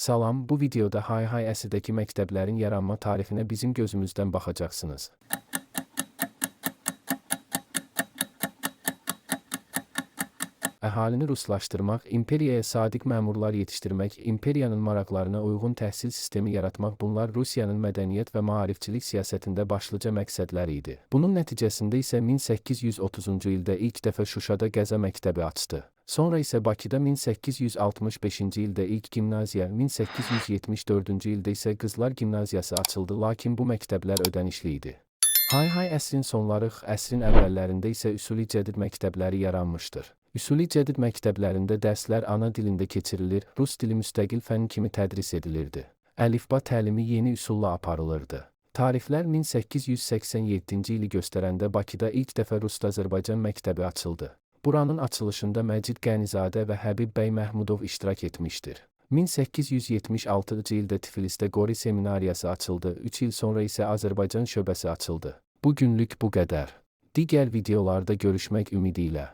Salam, bu videoda Hay-hay əsrdəki məktəblərin yaranma tarixinə bizim gözümüzdən baxacaqsınız. Əhalini ruslaşdırmaq, imperiyaya sadiq məmurlar yetişdirmək, imperiyanın maraqlarına uyğun təhsil sistemi yaratmaq bunlar Rusiyanın mədəniyyət və maarifçilik siyasətində başlıca məqsədləri idi. Bunun nəticəsində isə 1830-cu ildə ilk dəfə Şuşada Qəza məktəbi açdı. Sonra isə Bakıda 1865-ci ildə ilk gimnaziya, 1874-cü ildə isə Qızlar Gimnaziyası açıldı, lakin bu məktəblər ödənişli idi. Hay-hay əsrin sonları, əsrin əvvəllərində isə Üsuli Cədid məktəbləri yaranmışdır. Üsuli Cədid məktəblərində dərslər ana dilində keçirilir, rus dili müstəqil fənn kimi tədris edilirdi. Əlifba təlimi yeni üsulla aparılırdı. Tarixlər 1887-ci ili göstərəndə Bakıda ilk dəfə Rus-Azərbaycan məktəbi açıldı. Buranın açılışında Məcid Qənizadə və Həbib bəy Məhmudov iştirak etmişdir. 1876-cı ildə Tiflisdə Qori seminariyası açıldı, 3 il sonra isə Azərbaycan şöbəsi açıldı. Bu günlük bu qədər. Digər videolarda görüşmək ümidi ilə.